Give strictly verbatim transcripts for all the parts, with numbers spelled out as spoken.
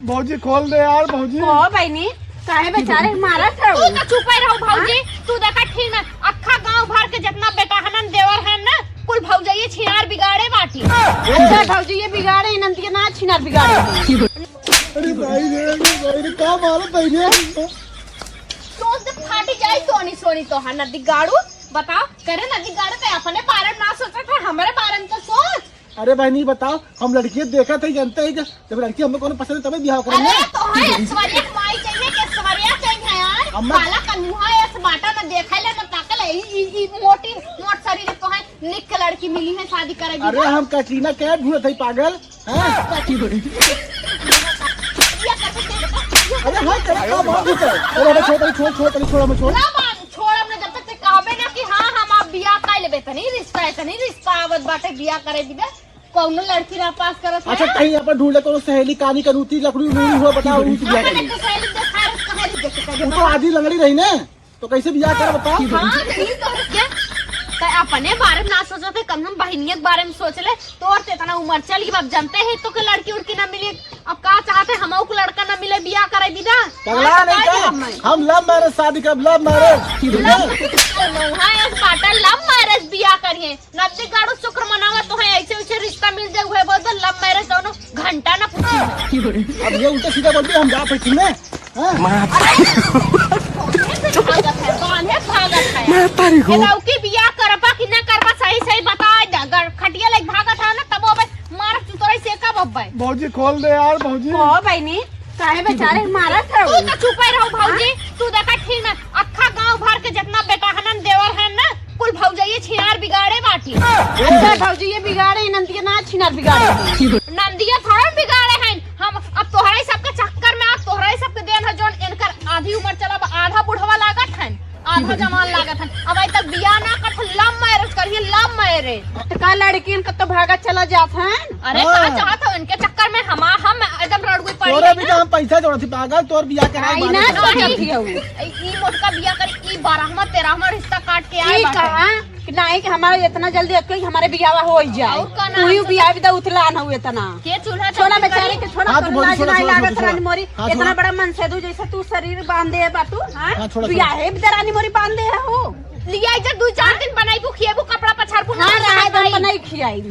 भौजी, खोल दे यार, भौजी। ओ बहिनी, काहे बेचारे मारत हऊ? तू तो चुपे रहो भौजी। हाँ? तू देखा ठीक ना, अक्खा गांव भर के जितना बेटहनन देवर है ना, कुल भौजाई छिनार बिगाड़े बाटी। अच्छा भौजी, ये बिगाड़े, इनन के ना छिनार बिगाड़े। अरे भाई रे, अरे भाई रे, का मारत भाई रे? तोर से फाटी जाई सोनी सोनी तोहार नदी गाड़ू। बताओ, करे नदी गाड़ू, ते अपने बारे में ना सोचत है, हमरे बारे में तो सोच। अरे बहिनी, बताओ, हम लड़की देखत है, जानते है क्या? जब लड़की हमें कोनो पसंद है, तबे बियाह करेंगे। अरे, तोहे ऐश्वर्या के माई चाहिए कि ऐश्वर्या चाहिए यार? अम्मा। काला कन्हुआ ऐस बाटा न देखे ले, न ताके ले, ई, ई, ई मोटी, मोट शरीर तोहे निक के लड़की मिली है शादी करे अरे, बिना। हम कैटरीना कैफ ढूंढत है, पागल। हाँ? अरे, हाँ, तेरा क्या बात है? अरे, अरे, छोड़, छोड़, छोड़, छोड़, छोड़, हमें छोड़। ना मान, छोड़, हमने जब तक ते कहबे ना कि हाँ, हम आप बियाह कर लेबे, तनी रिश्ता है, तनी रिश्ता आवत बाटे, बियाह करे दिबे। कौनो लड़की ना पास करत अच्छा, है। कहीं अपन ढूंढ ले, कोनो सहेली, कानी, कनूती, लकड़ी, उकड़ी हो, बताओ, उनकी बियाह करेंगे। तो सहेली देखा रहे, कहाँ रही देखे, कहाँ वो तो आधी लंगड़ी रही ना, तो कैसे बियाह कर, बताओ? हाँ, नहीं तो क्या? तो अपने बारे में ना सोचत है, कम से कम बहिनिया के बारे में सोच ले। तोर तो इतना उम्र चल गई, अब जानते हैं तो के लड़की उड़की ना मिली, अब का चाहते हैं, हमहू को लड़का ना मिले, बियाह करे बिना। पगला नहीं का? हम love marriage शादी करब, love marriage। Love, हाँ, एक बात है, love marriage बियाह करिए। नदी गाड़ू शुक्र मनावा, तोहे ऐसे वैसे रिश्ता मिल जाए, उहे बोल दे love marriage, दोनों घंटा ना पूछी। अब ये उल्टा सीधा बोलती है, हम जा सकती हैं? हाँ? भागत है, बांधे भागत है। मैं तारी को। ये लौकी बियाह करबा कि ना करबा, सही सही बताए दे। अगर खटिया लेके भागत है ना, तब अबे मार चुतरई से का बब्बे। भौजी, खोल दे यार, भौजी। ओ बहिनी, काहे बेचारे मारत हऊ? तू तो चुपे रहो भौजी। हाँ? तू देखा ठीक ना, अक्खा गांव भर के जितना बेटहनन देवर है ना, कुल भौजाइये छिनार बिगाड़े बाटी। अच्छा भौजी, ये बिगाड़े, नंदिया ना छिनार बिगाड़े। नंदिया थोड़ा बिगाड़े हैं, हम अब तोहरे सबके चक्कर में, अब तोहरे सबके देन है, जौन इनकर आधी उम्र चला, अब आधा बुढ़वा लागत है, आधा जवान लागत है। अब आज तक बियाह ना करत, love marriage करिए, love marriage। तो का लड़कियन का तो भागा चला जात है? अरे, का हाँ। चाहत हो इनके चक्कर में हम, हम एकदम रड़ुए पड़ी तोरे है भी ना। तो हम पैसा जोड़त ही पागल, तोर बियाह करा आई बारह ना साल। सोचत ही हूँ। ई, ई मोटका बियाह करी, ई बारहवाँ, तेरहवाँ रिश्ता काट के आए ई बाटे। कहा कि नहीं कि हमारा इतना जल्दी अक्के कि हमारे बियाह हो ही जाए। और का नाम तू ही से बियाह भी तो उतलान हो इतना। के चूल्हा छोला चौकी बेचारे करी? के छोला हाँ, तो करो, बोली, लाज छोला, नहीं छोला, लागत छोला, रानी छोला। मोरी। हाँ, इतना छोला। बड़ा मनसेदू जैसे तू शरीर बांधे है बाटू, हाँ? हाँ, छोला, छोला। बियाहे भी रानी मोरी बांधे है हो। लिया इधर दो चार दिन बनाई, खिएबू, कपड़ा पछाड़बू, हाँ, ना रहा है, खाई। बनाई खियाई।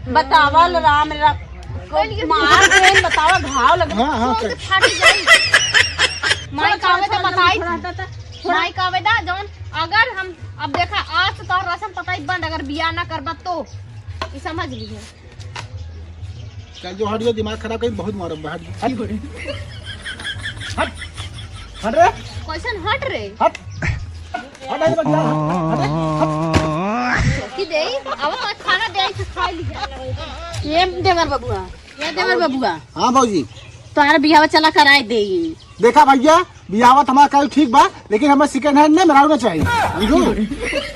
बतावा ल राम रा-, को मार देन, बतावा घाव लगे। हाँ, हाँ, चोट कर। फाट जाई। माई का आवे त बताई। माई का आवे दा, जौन अगर हम, अब देखा, आज से तोहर रसम पताई बंद, अगर बियाह ना करबा तो, ई समझ लीजिए। चल जो हट जो, दिमाग खराब करी, बहुत मारब, हट जो। हट। हट। हट रे। कैसन हट रे? हट। हट, हट, हट, हट, हट, हट। चौकी दे, अब मत खाना दे, तो खा लिया। ये देवर बबुआ, ये देवर बबुआ। हाँ भौजी। तोहरा बियाह चला कराए दे। देखा भैया, बियाह तो हमारा कल ठीक बा, लेकिन हमें second hand ना मेहरारू ना चाहिए, समझू?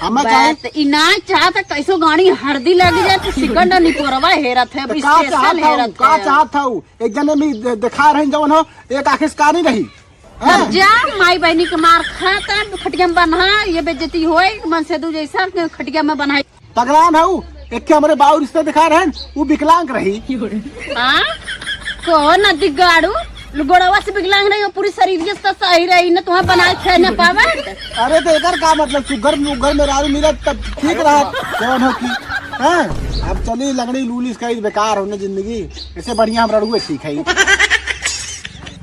हमें चाहिए। बात ई ना चाहत है, कैसो गाड़ी हरदी लग जाए तो second निपोरवा हेरत है, तो का special चाहत हूँ, हेरत का है। चाहत हूँ? एक जने में दे-, देखा रहे जवन हो, एक आँखें से कानी रही। तब हैं? जा, माई बहनी के मार खा, तब खटिया में बन्हा, ये बेइज्जती होए, मनसेदू जैसा के खटिया में बन्हा। पगलान हऊ, एक के हमरे बाऊ रिश्ता दिखा रहन, उ विकलांग रही। हाँ? कहो ना दिगाड़ू, गोड़वा से विकलांग रही, वो पूरी शरीर से तो सही रही, न तुम्हें बनाए खाए न पावे। अरे तो एकर का मतलब, सुगर मुगर मेहरारू मिलत तब ठीक रहत, कौन हो की? हाँ? अब चली लंगड़ी लूली इसका ही बेकार होने जिंदगी, इससे बढ़िया हम रड़ुए ठीक है।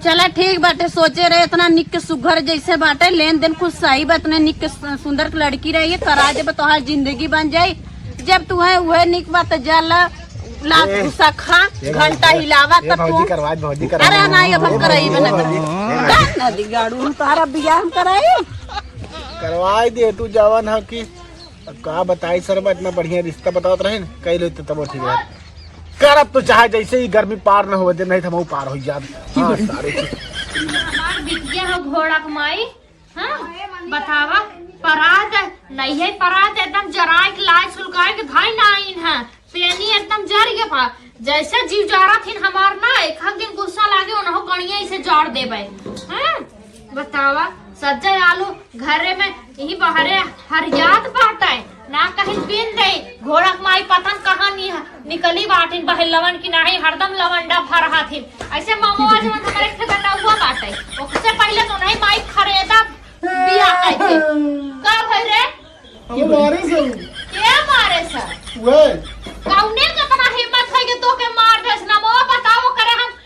चला ठीक बाटे, सोचे रहे इतना निक के सुघर जैसे बाटे, लेन देन कुछ सही बा, इतने निक के सु-, सुंदर लड़की रही, करा देबे तोहार जिंदगी बन जाई। जब तू है उहे निक बा त जा ला, ला ए, गुस्सा खा, ए घंटा भौजी, हिलावा ए तब भौजी तू। करवा, भौजी करवा। अरे नहीं, अब हम ए कराई भौजी, बना ए भौजी। कर। का ना दिगाड़ू, हम तोहरा बियाह हम कराई। करवाई दे तू जवन है कि अब का बताई सर, मैं इतना बढ़िया रिश्ता बतावत रहे न, कई लेते तब ठीक रहे। करब तो चाहे जैसे ही गर्मी पार न होवे दे, नहीं तो हम पार हो जात। हाँ, सारे चीज। हमार बिटिया हो घोड़ा के माई, हाँ? बतावा, परात नहीं है, परात एकदम जराए के लाए सुलगाए के भाई ना आइन है। पेनी एकदम जर गया भा, जैसे जीव जारा थिन हमार ना, एक आध दिन गुस्सा लागे, उन्हों गणिया इसे जाड़ देबे। हैं? बतावा, सज्जय आलू घरे में यही बहरे हरियात बाटे, ना कहीं बिन दे, घोड़क माई पतन कहाँ नि-, निकली बाटिन बहिलवन की नाही, हरदम लवंडा भर हाथिन। ऐसे मामो आज मन हमारे एक ठे बेटा हुआ बाटे, ओकसे पहले तो नहीं माई खरेदा बिया आए थे। का भई रे? हम मारे से। के मारे से? वे। कौने केतना हिम्मत है कि तोके मार देस? नमो बताओ करे हम।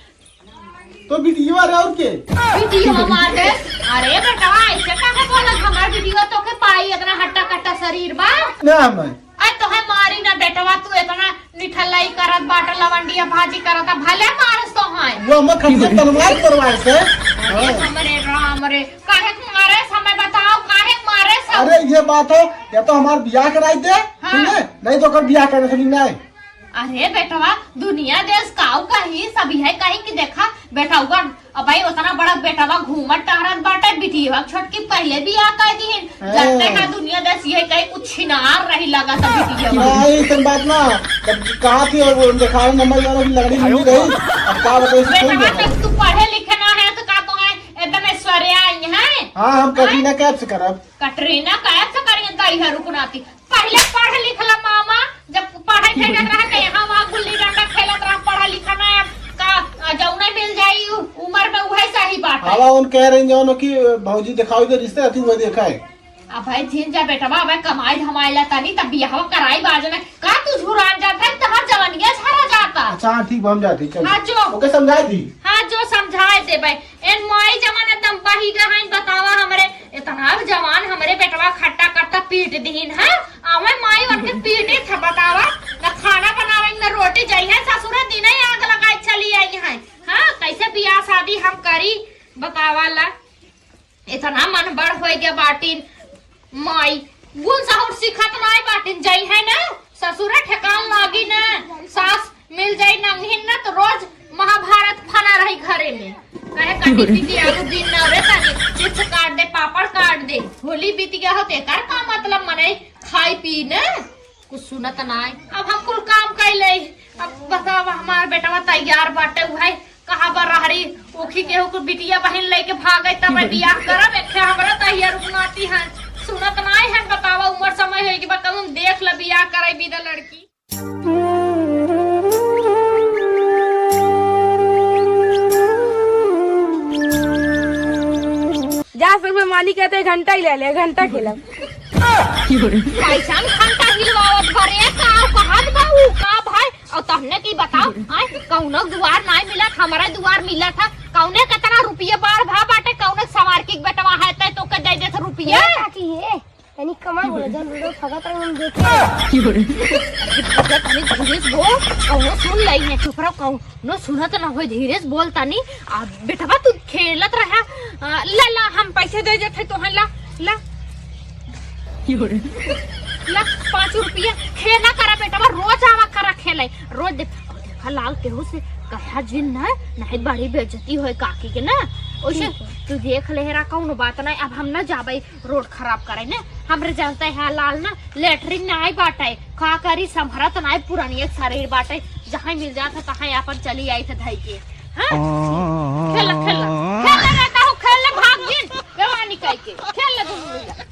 तो बिटिया रे और के? बिटिया मार देस। अरे बेटवा, ऐसे काहे बोलत? हमार बिटिया तोके पाई, इतना हट्टा कट्टा शरीर बा। ना हम। अरे तोहे मारी ना बेटवा, तू इतना निठल्लाई करत बाटे, लवंडिया भाजी करत, भले मारस तोहे। वो हम खटिया तलवार करवाए से। अरे हाँ। हमरे राम रे, काहे के मारे से, हमें बताओ, काहे के मारे से? अरे ये बात हो, या तो हमार बियाह कराई दे, हाँ। ठीक है? नहीं तो ओकर बियाह करने से नहीं। अरे बेटवा, दुनिया देश काऊ कही, सब यह कही कि देखा बेटवा, अब भाई उतना बड़ा बेटवा घूमत टहरत बाटे, बिटिया छोटकी पहले बियाह कर दीहिन। हाँ। जानते हैं दुनिया देश यह कही कुछ छिनार रही लगा था बिटिया। हाँ, ये सब बात ना, तब कहा थी और वो दिखावे नंबर वाला भी लकड़ी मिली रही। अब का बताओ, इसको बेटवा, छोड़ दो। तब तू पढ़े लिखे ना है तो का तो है एकदम ऐश्वर्या आई है? हाँ, हम कटरीना कैफ से करब। कटरीना कैफ से करिए, दरिया रुकनाती। पहले पढ़ लिख ला मामा, जब पढ़ाई फेंकत रहा तो यहाँ वहाँ गुल्ली डंडा खेलत रहा, पढ़ा लिखा ना, अब का, आ, जौने मिल जाई उ-, उम्र में उहे सही बात है। हवा उन कह रही जौन कि भौजी दिखाओ इधर रिश्ते अथी वो देखा है। अब भाई झिन जा बेटवा, अब कमाई धमाई ला तनी तब बियाह कराई बाजने का तू झुरान जाता है, तहार जवानिया झरा जाता। अच्छा हाँ, ठीक बा, हम जाते, चल। हाँ, जो। ओके समझाए दी। हाँ, जो समझाए दे भाई। एन माई जवान एकदम बही गए हैं, बतावा हमरे, इतना जवान हमरे बेटवा खट्टा कट्टा पीट दीन है। आवे माई उनके पीटे था, बतावा, न खाना बनावे, न रोटी, जइहे ससुरा दिने आग लगाए चली आई है। हाँ, कैसे बियाह शादी हम करी, बतावा ला। इतना मन बड़ होई गया बाटिन। माई, गुण सहूर सिखत नाई बाटिन, जइहे ना, ससुरे ठेकान लागी ना, सास मिल जाई नंगहिन ना, तो रोज महाभारत फना रही घरे में। कहे कटी पीटी आलू दिन ना रे तनी, चिप्स काट दे, पापड़ काट दे, होली बीत गया हो, तेकर का मतलब मनई खाई पी ना, कुछ सुनत नाई। अब हम कुल काम कर ले, अब बताओ हमार बेटवा तैयार बाटे, उहे कहाँ बा रहरी, ओखी केहू को बिटिया बहिन लेके भागे, तब बियाह करब, एक ठे हमरा तहिया रुकनाती है। सुनत नाई है, बतावा, उम्र समय होई कि बा, कहूँ देख ले, बियाह करे बिदा लड़की। जा सब मालिक कहते घंटा ही ले ले, घंटा खेलब। कैसन घंटा हिलवावत बा रे, का कहत बा ऊ, का भाई? और तहने की बताओ, आय, कौनो दुआर नाय मिलत, हमारा दुआर मिलत है। कौने कितना रुपये बाढ़ भा बाटे, कौने सवार की बेटवा है, तै तो के दे देत रुपये। ए, काकी, ए, तनी कमा बोला, जन रोड फगत हम देखे। भगत तनी धीरे से बोल, कौनो सुन लई है, चुप रहो, कौनो सुनत ना होय, धीरे से बोल तनी। आ, बेटवा तू खेलत रहा, आ, ला, ला, हम पैसे दे देत है तोहन, ला, ला। ला, पाँच रुपया। खेला करा बेटवा, रोज आवा करा खेले, रोज देख। अब देखा लाल, केहू से कहा जिन ना, नहीं बड़ी बेइज्जती होए काकी के ना। ओइसे ठीक है। तू देख ले रहा, कौनो बात नहीं। अब हम ना जाबे रोड खराब करे ने, हमरे जानते हैं लाल ना लेटरिन ना आई बाटे, का करी, संभरत ना आई, पुरानी एक शरीर बाटे, जहाँ मिल जात है तहाँ अपन चली आई थे धई के। हाँ? खेल, खेल, खेल रहता हूँ, खेल ले, भाग जिन, बेवानी कह के खेल ले तुम लोग।